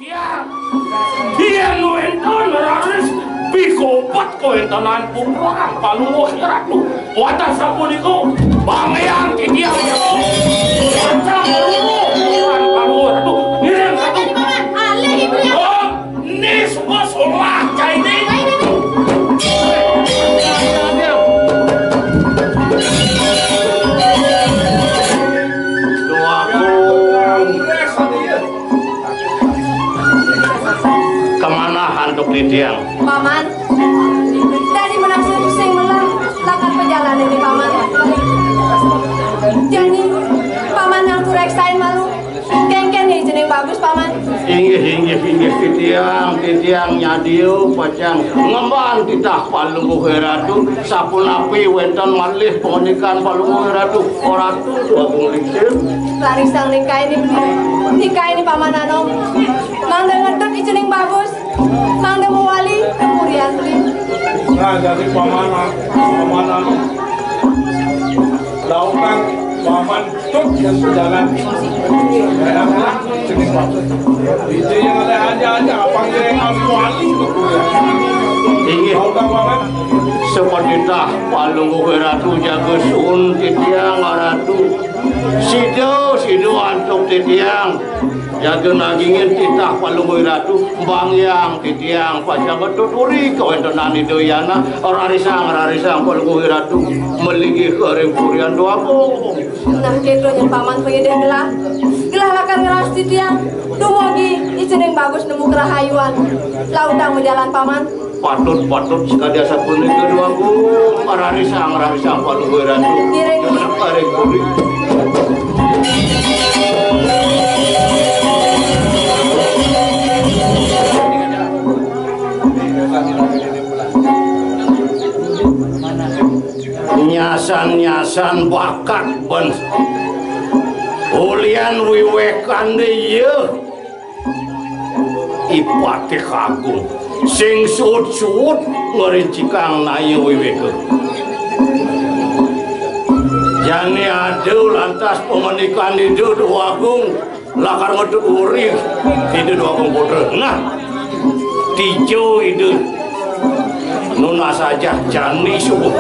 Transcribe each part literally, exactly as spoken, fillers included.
Yén wénten raris pikobet kawéntenan putra Palungguh Ratu. Wantah sapunika, bangéyang titiang. Wantah Palungguh, Palungguh Ratu. Ngiring Ratu. Alih ibu ya. Oh, ini semua solah cainé. Duh Agung. Kamanah antuk titiang? Paman, dadi manahsé pusing melah lakar pajalané né, Paman. Jani, Paman nang tureksain malu. Kénkén ya cening bagus, Paman. Inggih, inggih, inggih, titiang, titiang nyadia pacang ngemban titah Palungguh Ratu, sapunapi wénten malih pangandikan Palungguh Ratu. Ratu Agung Lingsir. Rarisang nikain ibu, nikain Paman Anom. Mangda ngedut icening bagus. Mangda mawali kemurian beli. Nah, jadi Paman, Paman Anom. Lautang Paman tut ya sejalan. Enak, cening bagus. Ide yang ada aja-aja, apa yang harus wali? Inggih. Lautang Paman. Sapanitah Palungguh Ratu jaga suun titiang Ratu. Sida, sida antuk titiang. Jaga nagingin titah Palungguh Ratu, bangéyang titiang pacang ngetuturi kawéntenan Ida Yana, rarisang, rarisang Palungguh Ratu, malinggih ka ring purian Duagung. Nah, kéto nyen Paman pangidih gelah. Gelah lakar ngraos titiang, dumugi icening bagus nemu karahayuan. Lautang majalan Paman. Patut, patut, sakadi asapunika Duagung, rarisang, rarisang Palungguh Ratu. Ngiring. Nyemenek ka ring puri. Nyasan-nyasan bakat ben. Ulian wiwékané ya. I Patih Agung, sing suud-suud ngrincikang naya wiwéka. Jani ada lantas pangandikan Ida Déwa Agung, lakar ngetuturi Ida Déwa Agung Putra. Nah, dija Ida. Nunas ajah jani subuh.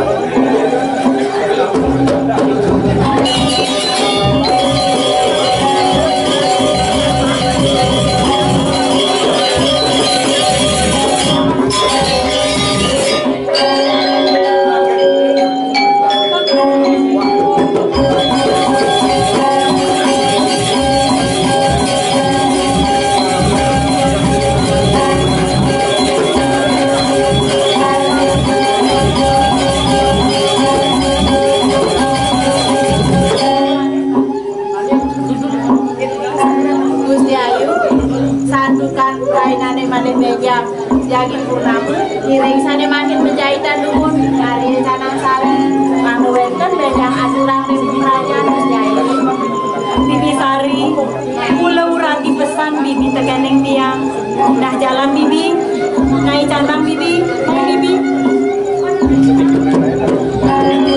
Gusti Ayu, santukan rainané malih bénjang. Jagi purnama, ngiring sané mangkin majaitan dumun, karya canang sari, mangda wénten bénjang aturang ring Praja Nus Jaya. Bibi Sari, mula urati pesan Bibi tekéning tiang. Nah, jalan Bibi, ngai canang Bibi, ngai Bibi. Nah, Bibi.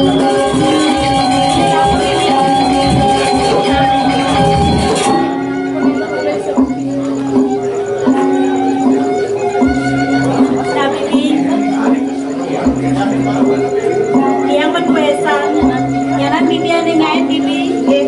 Tiang peduésan. Nyanan Bibi ané ngaé Bibi. Nggih.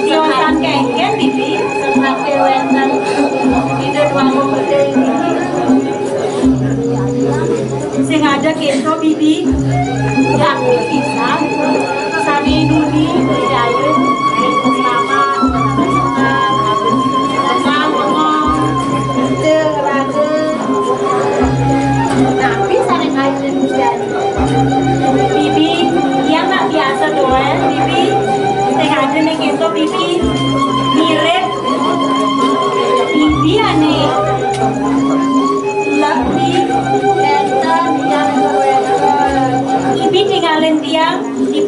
Tiosan kénkén, Bibi, setrap wénten Ida Déwa Agung Gedé. Sing ada kéto, Bibi. Yakin pisan. Sami nuni, Ida Ayu. Selamat. Tenang, bengong. Betul, Raden. Tapi sané kaitin hujan. Bibi, tiang nak biasa doén, Bibi. Sing ada né kéto, Bibi. Mirip. Bibi ané. Lebih.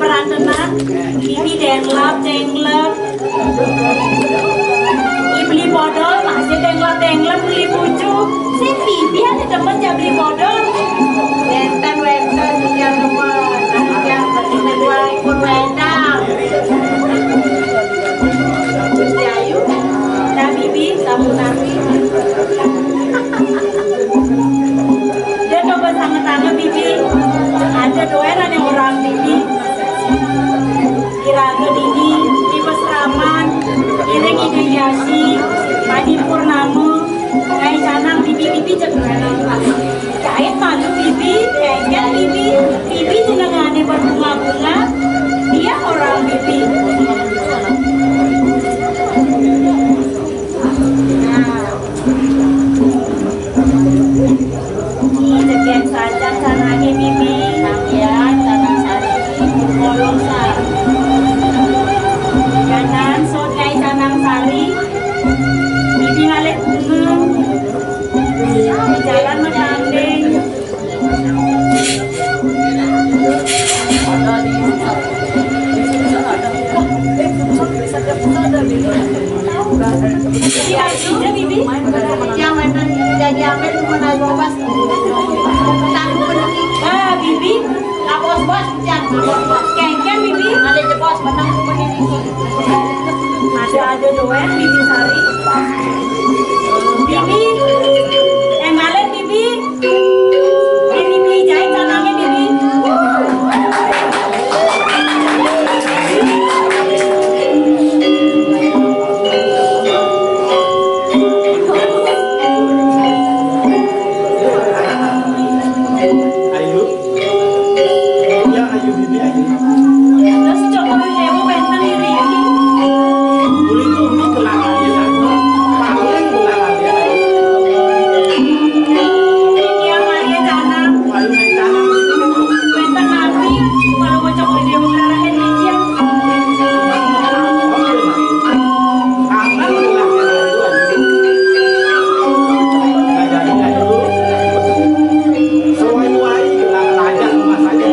Peran tenan, bibi denglap denglep. Ih, beli bodol, masih denglap denglep, beli pucuk. Si bibi ada demen ya beli bodol. Wenten, wenten, yang demen. Yang kedua, pun wendang. Gusti Ayu. Nah, bibi, sampun nasi. Dia coba sanget-sanget, bibi. Ada doeran yang orang, bibi. Iraga dini, di Pesraman, iring Ida Yasi, Panji Purnama, Nyai Canang, bibi, bibi cek. Jait malu, bibi, kengken, bibi, bibi jenengane berbunga-bunga, dia orang, bibi. Nah. Ih, jegen sajan sanake, bibi. Sampeyan, Canang Sari, Purwolongsa. Janan sot Nyai Canang Sari. Bibi ngalih bunga. Di jalan metanding. Iya, iya, bibi. Yang wenten jadi apa itu menai bobas. Tanggung bener. Ah, bibi. Lapos bos, yang lapos bos. Kengken, bibi. Ada jebos, menang bener. Ada, ada doang, bibi Sari. Bibi, yang balen, bibi. Bibi, bibi, jahit canangnya, bibi. Ayu. Ya, ayu, bibi, ayu. Terus coba dewe wenten iri. Uli tumi belangannya satu. Paling belangannya. Iya, Maria Canang. Paling naik tanah. Wenten nabi, kalau bocok di dewe ngarahkan meja. Kangen belangannya satu. Ayu. Sewai-wai, belangan aja rumah saja.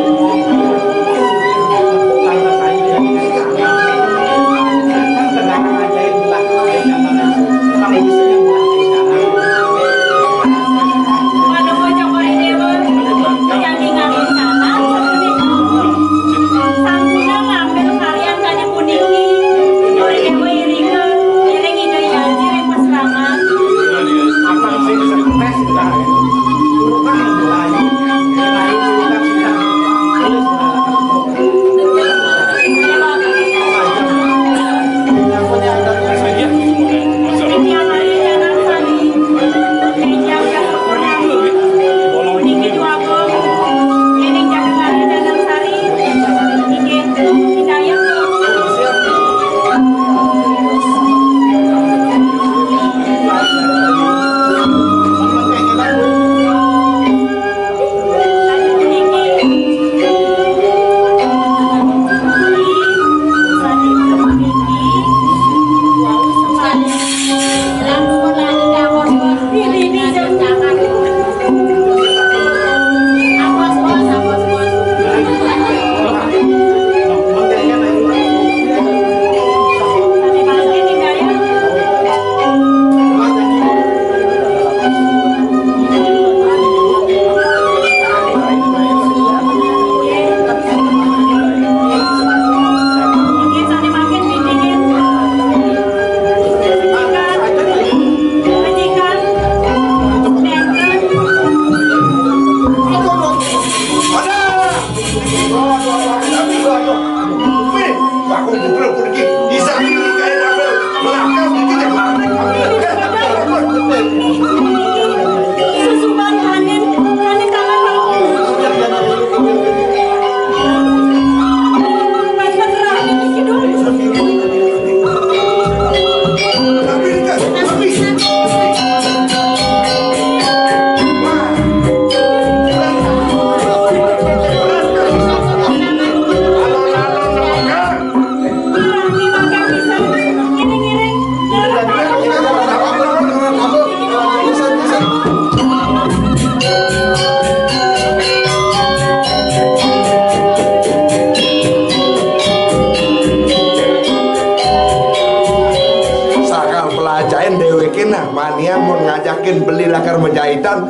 Kaitan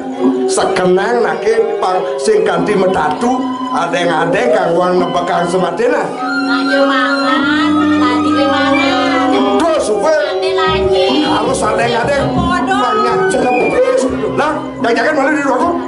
sekenang nake pang sing kanti metatu, adeng-adeng kang wang nebekang sematena. Ayo mangan, tadi ke mangan. Terus suwe. Ate lagi. Harus adeng-adeng. Podo. Banyak celepis. Lah, jajakan malu di ruang.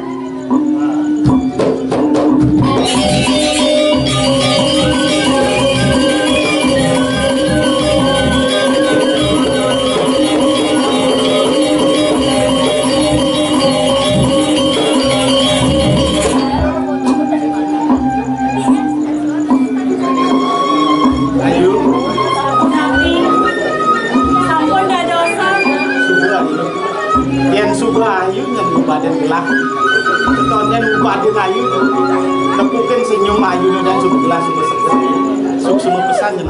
Ayu. Sampun dadosan. Suba Ayu. Yen suba Ayu nyen lubaden gelah. Keton nyen lubaden Ayu. Tepukin senyum Ayu dan suba gelah suba seger. Suksma pesan nyen.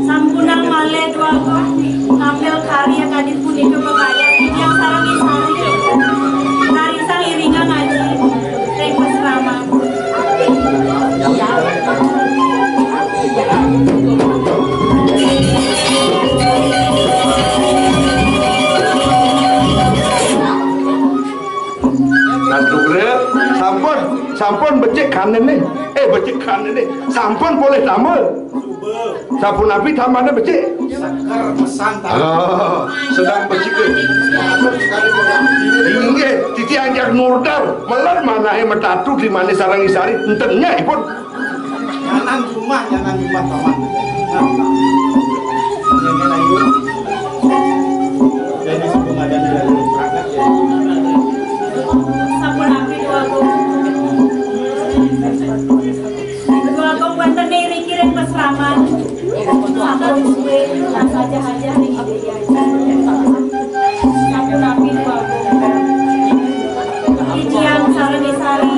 Sampunang malih Dwagung, nampil karya kadi punika pepayah titiang sareng Isari. Rarisang iringang aji ring pasraman. Nah, Dugre, sampun, sampun becik kanene. Eh, becik kanene. Sampun polih damel. Sapunapi tambahne becik? Seger pesan ta. Ah, sedang becik. Inggih, titiang jak nurder, meler manahe metatu di mane sareng Isari, enten nyaipun. Nyanan jumah, nyanan jumah, Paman. Nah. Nyanan ayu. Jadi sebelum ada di dalam perangkat ya. Sapunapi Dwagung? Dwagung wenten iriki ring pasraman. Sampun suwe, nah saja haja ring Ida Hyang Aji. Sapunapi Dwagung? Titiang sareng Isari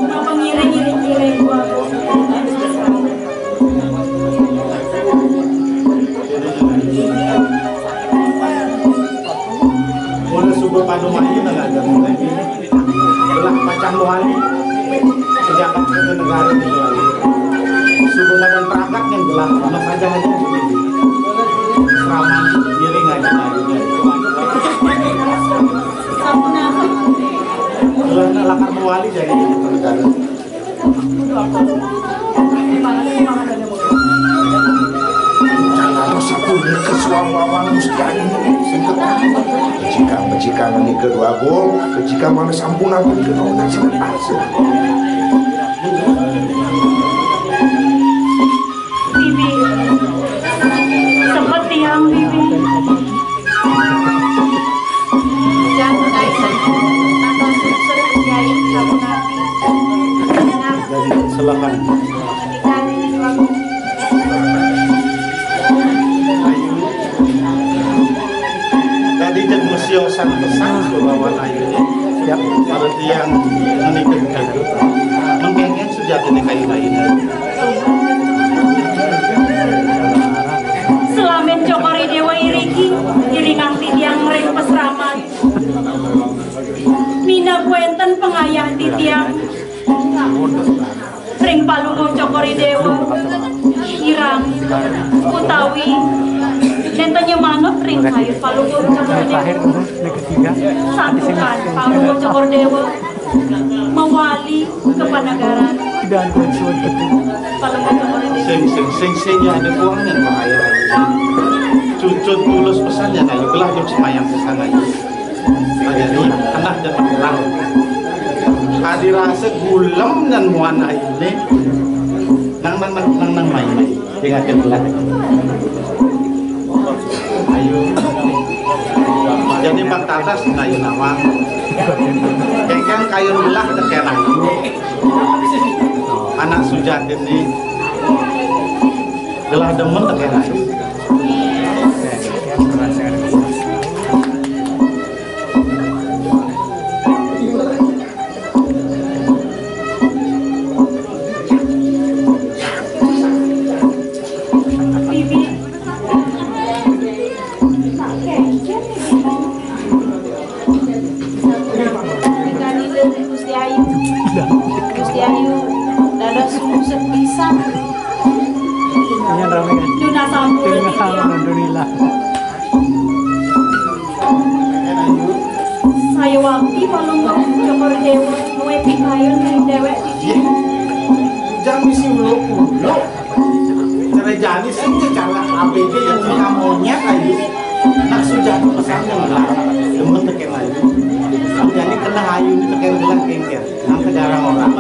mapangiring iriki ring Dwagung. Mula suba pada maya nang ada mulai ini. Gelah pacang mawali. Pejabat kerja negara di Bali. Suba madan perangkat yang gelah, mas aja aja. Seraman, giring aja aja. Gelah lakar mawali jadi negara. Jangan sapunika suang wawan Gusti Ayu. Sing ketan. Becikang, becikang nika Dwagung, becikang mangda sampun ampun kena sing. Bibi. Seperti yang Bibi. Jangan kaisah atau suruh-suruh menjahit kamu nanti. Silakan. Tadi jeg mesiosan pesan subawan Ayu. Yap. Kalau tiang menikah kayu, mengkengeng sujatine kayu lain. Selamin Cokor I Dewa iriki, iringang titiang ring pasraman. Minab wenten pangayah titiang ring Palungguh Cokor I Dewa, kirang utawi nenten nyemanut ring kayun Palungguh Cokor I Dewa. Santukan Palungguh Cokor I Dewa mawali kapanegaran. Palungguh Cokor I Dewa. Sing, sing, sing, sing, ya ada kuangan bahaya. Cucut tulus pesan ya, ayu gelah, cucut mayang pesan ayu. Jadi, tengah dan terang. Adi rasa gulem dan muan ayune. Nang, nang, nang, nang, nang, main, main. Tinggal ke belah. Ayu. Jadi, Pak Tatas, ayu nawang. Kengkeng kayun belah, teken ayu. Anak sujat ini. Gelah demen, teken ayu. Gusti Ayu, dados sungsut pisan. Ini rame kan? Duna sampun. Alhamdulillah. Wakti Palungguh Cokor Déwa nuwé pikayun ring déwék titiang. Jang misi uluk-uluk. Cara jani sing cara A B G yang suka monyet ayu. Nak sujati pesan yang gelar. Demen tekén ayu. Jani kena ayu ini tekén gelar kéngkér. Nang tegarang orang.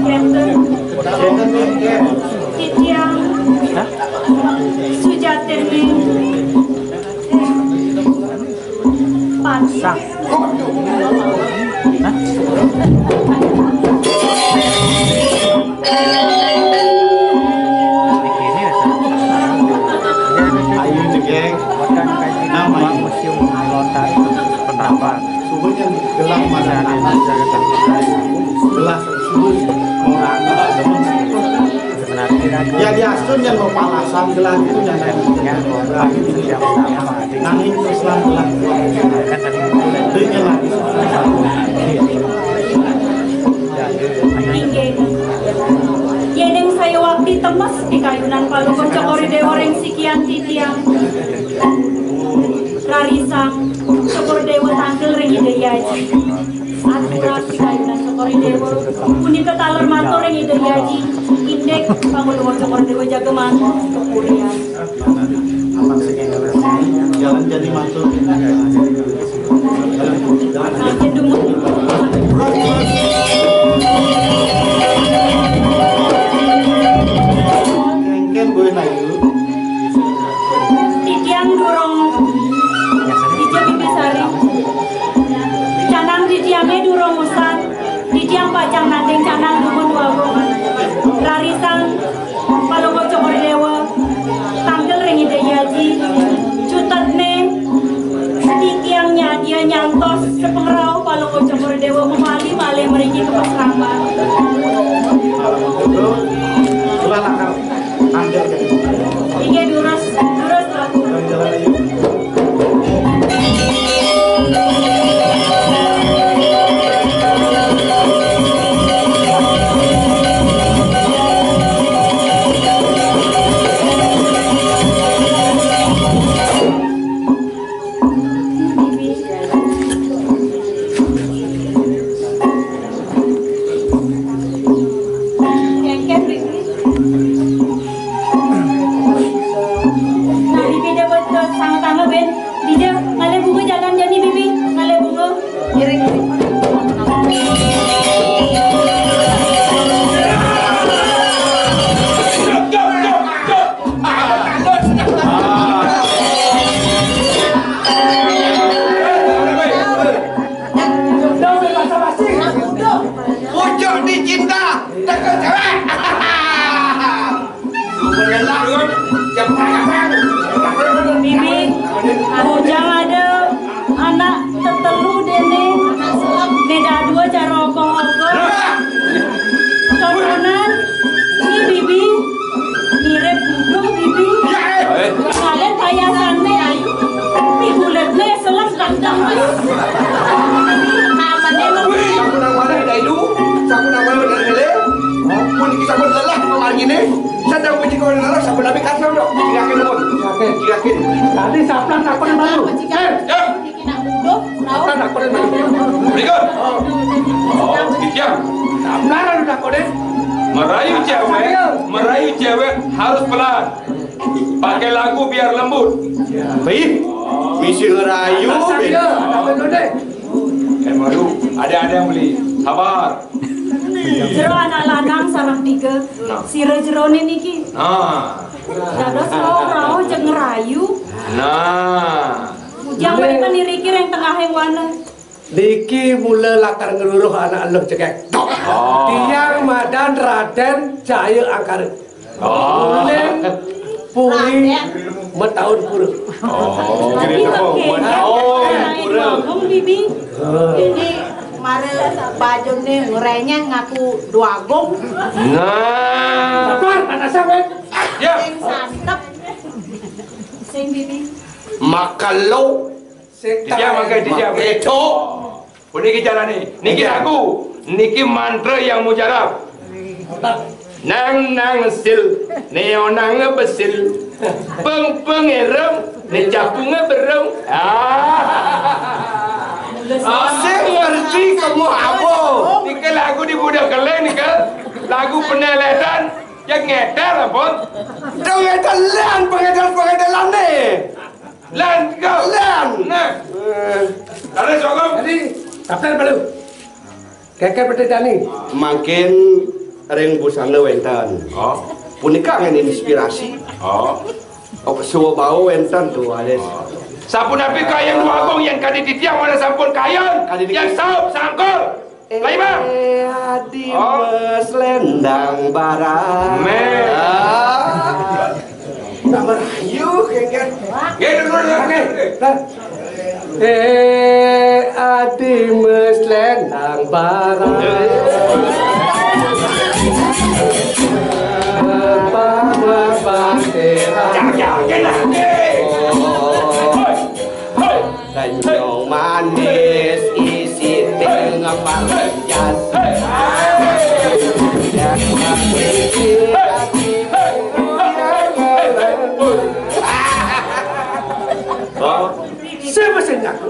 Kénten. Kénten kéngkér. Titiang. Sujatin nih. Sang. Hah? Ayu jegég. Nama museum lontar pendapat. Subuh yang gelang mana? Gelas subuh orang. Ya, diastun yang mau palasan gelah itu yang lain. Nanging terus lang gelah. Dengan lagi. Inggih. Yéning saya wakti temes pikayunan Palungguh Cokor Déwa ring sikian titiang. Rarisang Cokor Déwa tangkil ring Ida Hyang Aji. Aturan pikayunan Cokor Déwa punika taler matur ring Ida Hyang Aji, indik pangulungan Cokor Déwa jaga mantuk kepurian. Jalan jadi matur. Saja dumut. Kéngkén gue nayu. Titiang durung ija bibisari. Canang titiangé durung usan. Titiang pacang nanding canang dumun wagung. Rarisang Palungguh Cokor Déwa tangkil ring Ida Hyang Aji. Cutetné titiang nyadia nyantos sapangrauh Palungguh Cokor Déwa mapalih malih mriki ka pasraman. Lah, lah, kan. Inggih, durus, durus, Pak. Kéngkén, Bibi. Nah, Bibi dapat ke sang tangga, Ben. Dija, ngalih bunga jalan jani, Bibi. Ngalih bunga. Iring, iring. Pucuk dicinta, teka cewek. Bibi, bujang ada anak tetelu déné, né dadua cara ogoh-ogoh. Tontonan, ni Bibi, mirip buduh, Bibi. Kalian payasanné, ni kulitné selem kantong. Aman emang. Sampun awalé dari dulu, sampun awalé dari hilir, mun iki sampun lelah kemarin ini, sadang puji kau lelah, sampun nabi kasar dong, jikakin pun, jikakin. Tadi saplang takon malu. Eh, ya. Saplang takon malu. Berikut. Oh, Titiang. Saplang anu takoné. Merayu cewek, merayu cewek harus pelan. Pakai lagu biar lembut. Bih, misi ngerayu. Sambil, sambil dulu deh. Eh, baru ada, ada yang beli. Sabar. Jero anak lanang sareng tiga. Nah. Sira jeroné niki. Nah. Dados rauh-rauh jeg ngerayu. Nah. Ujang wénten iriki ring tengahing wana. Niki mula lakar ngruruh anak eluh cekek. Oh. Tiang madan Raden Jaya Angkara. Oh. Uling Puri Mataun Pura. Oh. Jadi tepung. Mataun Pura. Agung, Bibi. Ini mara bajuné ngerenyah ngaku duagung. Nah. Sabar, anak sampean. Ya. Sing santep. Sing Bibi. Makalo. Dijam, mangke dijam. Itu. Puniki carane. Niki lagu. Niki mantra yang mujarab. Nang nang sil, neo nang besil. Peng peng erem, ne capung berem. Ah. Sing ngerti kemu apa? Nika lagu di Buda Keleng nika. Lagu peneletan yang ngedar apa? Dong ngedar lan, pengedar-pengedaran nih. Lan kau. Lan. Nah. Eh. Ada sokong. Jadi, daftar belum? Keker pete jani. Mangkin ring busana wenten. Oh. Punika angin inspirasi. Oh. Apa suwa bau wenten tuh, alis. Sapunapi kayun Dwagung yang kadi titiang mana sampun kayun. Kadi yang saup sangkul. Lai, Bang. Eh, adi Oh. Mes lendang barang. Meh. Ah. Nak merayu, keker. Nggih, dulu, dulu. Oke. Eh, adi mes lendang barang. Bapak, bapak, Jangan, jangan, jangan. Hoi, hoi. Senyum manis isi tengah malam jas. Siapa sing nyaku?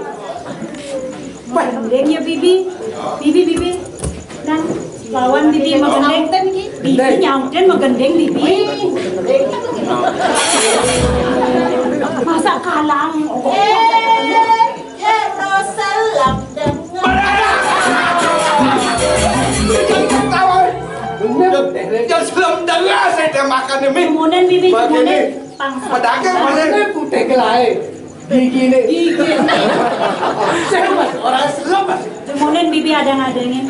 Wah, gending ya, Bibi. Bibi, Bibi. Nang, lawan Bibi magending. Bibi nyauten magending, Bibi. Masa kalang? Eh, ya, salam dengar. Yang belum dengar saya makan ini. Jemunan, Bibi, Bagi jemunan. ini. Pangsa. Pedagang mana? Ini putih gelai. Gigi nih. Gigi. Saya mas, orang selem mas. Jemunan, Bibi, ada ngadengin.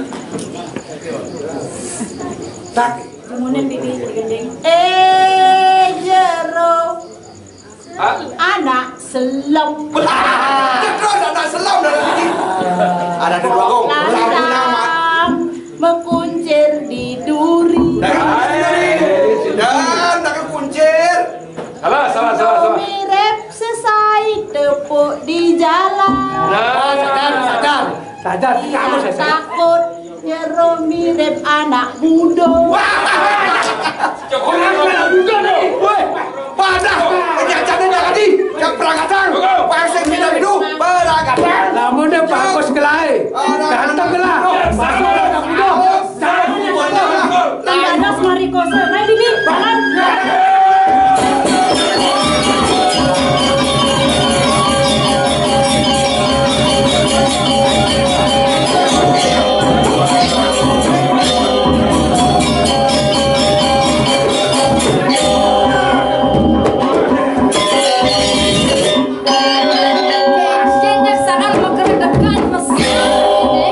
Tak. Jemunan, Bibi, gending. Eh, jero. Hah? Anak selem. Terus anak selem dari tadi. Ada di Dwagung. Lantang mekuncir di duri. Dan, dan, dan kuncir. Salah, salah, salah, salah. Mirip sesai tepuk di jalan. Nah. Sadar, sadar. Sadar, kamu sadar. Takut nyero mirip anak muda. Wah. Orang anak muda nih. Woi, pada. Ini aja nih tadi. Yang perang kacang. Pasang kita itu perang kacang. Lamun dia bagus gelai. Ganteng gelah. Masuk anak muda. Dados mari kosa. Ayo, Bibi, jalan. Nyesakan menggeredekan mesin ini.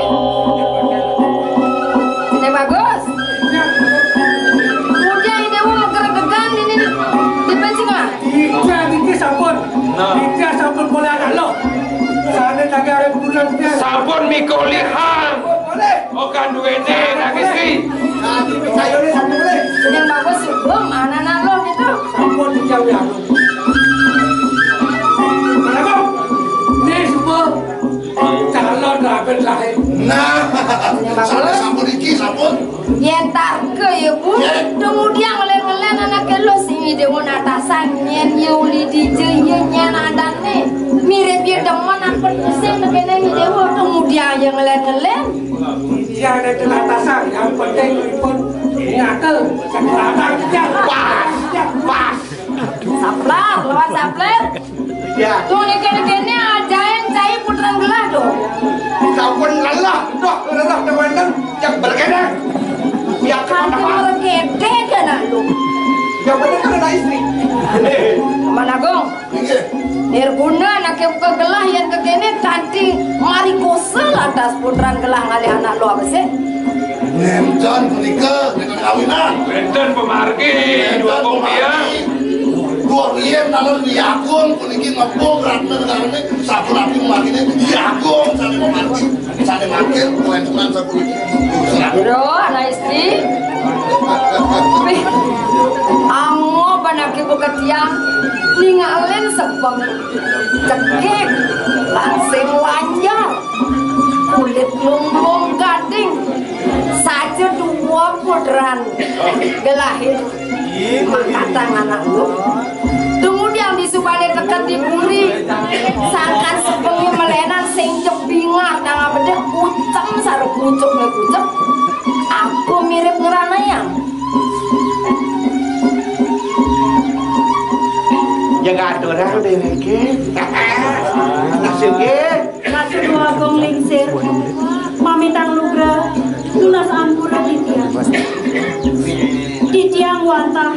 Ini bagus. Udah ini mau menggeredekan ini. Dipancing lah. Ija niki sampun. Nah. Ija sampun boleh anak lo. Sana tadi ada bulan dia. Sampun mikolihan. Boleh. Oh, kanduene nang istri. Nah, ini sayurnya sampun boleh. Yang bagus sih, Bung. Anak-anak lo gitu. Sampun dijauh ya. Mana, Bung? Ini semua calon rapat lahir. Nah, Yang bagus. Salah sampun iki, sampun. Yen targa ya, Bu. Yen. Kemudian ngelen-ngelen anak lo sing ide mau natasan, yen ya uli dije, ya nyen adane. Mirip ya demen apa pusing tekene ide mau, kemudian ya ngelen-ngelen. Iya, ada natasan, yang penting pun ini akal, sekarang ya. Pas, pas. Saplar, lawan saplar. Ya. Tuh, ini kene-kene ajaen cai putran gelah, tuh. Sampun lelah, doh, lelah, teman-teman. Yang berkene. Ya, Kanti kenapa? Mergede kan, lu. Yang bener kan ada istri. Mana, Gong? Iya. Nirguna, anak yang buka gelah, yang kekene, kanti mari kosa lantas putran gelah ngalih anak lo apa sih? Nenten punika, nenten kawinan. Nenten pemargi, nenten dua pemargi. Dua riyen nalon Wiagung puniki ngepung Ratna Negarane, sapunapi margine Wiagung sane pemargi, sane mangkil kuwentunan sapuniki. Bro, ana istri. Wih, ango banake beketiang ningalen sepeng cekik langsing lanjar. Kulit lumbung gading, saja dua putran gelahir. Makatang anak lu. Tunggu dia di subane teken di puri. Sangkan sepengi melenan sing jebingar dalam Orang déwéké. Masuk, nggih. Ratu Déwa Agung Lingsir, mamitang lugra, nunas ampura titiang. Titiang wantah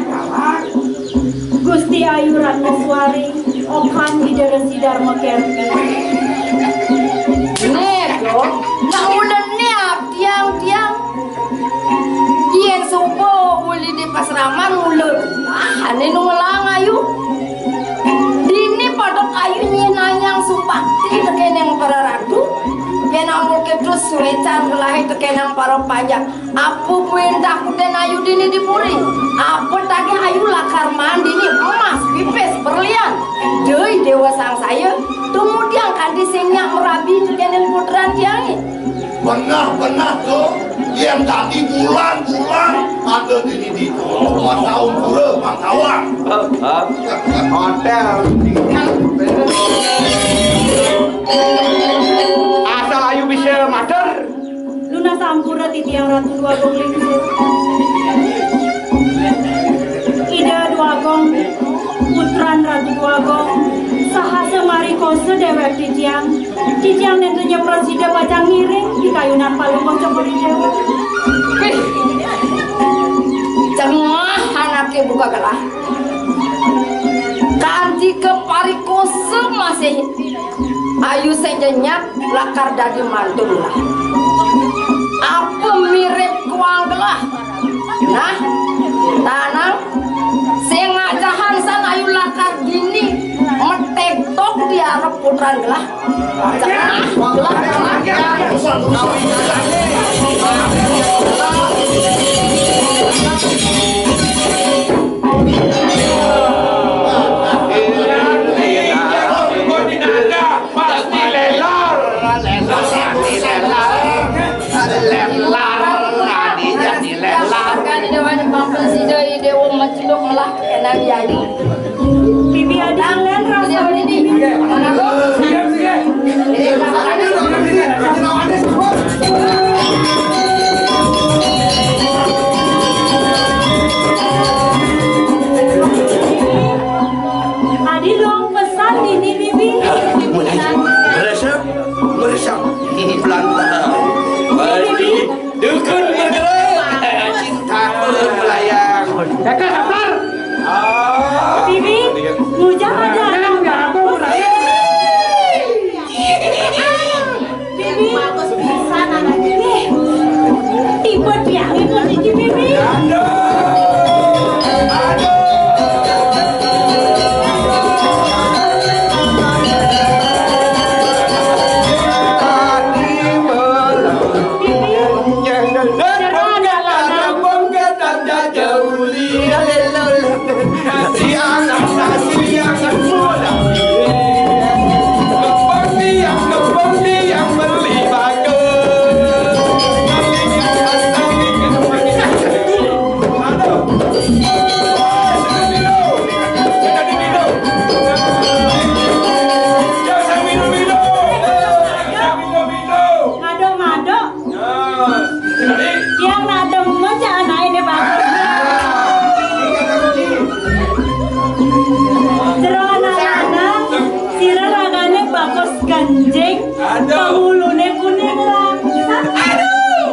Gusti Ayu Ratnaswari, okan Ida Resi Dharma Kerti. Nih, nak ulené tiang-tiang. Yén suba uli di pasraman mula, ah, ané nu ngelang ayu. Dini padok ayu nyenayang sumpakti tekéning para ratu, yén amul kéto suécan gelahé tekéning para panjak. Apa buin takutén ayu dini di puri? Apa tagih ayu lakar maan dini emas, pipis, berlian? Dai Déwa Sangsaya, tumudiang kanti sing nyak marabi tekéning putran tiangé. Benah-benah to, yén dadi bulan-bulan ada dini di Mataun Pura Mangkawang. Hotel. Asal ayu bisa mater. Nunas ampura titiang Ratu Déwa Agung Lingsir. Ida Déwa Agung, putran Ratu Déwa Agung, sahasa marikosa déwék titiang. Titiang nénten nyaprasida pacang ngiring di kayunan Palungguh Cokor I Déwa. Wih, cengah anaké buka gelah. Kanti ka parikosa masih ayu sing nyenyap lakar dadi mantu lah. Apa mirip kuang gelah? Nah, tanang sing ngajahan san ayu lakar dini metektok di arep putran gelah. Pasti lelar, lelar, pasti lelar. Lelar, adi jadi lelar. Kan Déwa Bangsa Sida, Déwa Maceluk melah kenang yayu. Bibi adi len rasa ini. Adi dong pesan ini, Bibi. Mulai. Meresap, meresap. Pelan-pelan. Bibi. Dukun bergerak. Cinta melayang. Kakak sabar. Ah. Bibi, ngujang aja. Jangan ganggu, Raden. Bibi, bagus pisan anaknya nih. Tipe tiang itu, Bibi. Aduh. Aduh. Ngado-ngado. Yang nak demen cak anak ini bagus. Jero anak lanang, sira ragané bagus ganjing, panguluné kuning langsat. Aduh.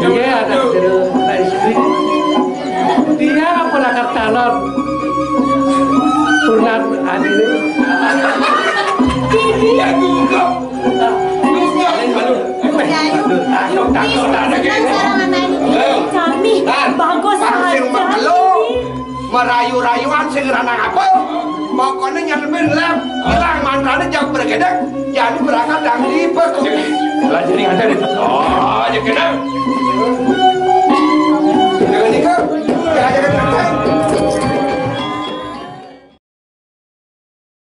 Iya, ada jero anak istri. Dia apa lakar calon? Purnat adine. Bibi. Ya, gugup. Kami bagus saja. Merayu-rayuan sing ranang apa? Pokoknya nyelemin lem, hilang mantrane jauh bergedek, jadi berangkat dan ribet. Lah jadi ngajar itu. Oh, aja kena.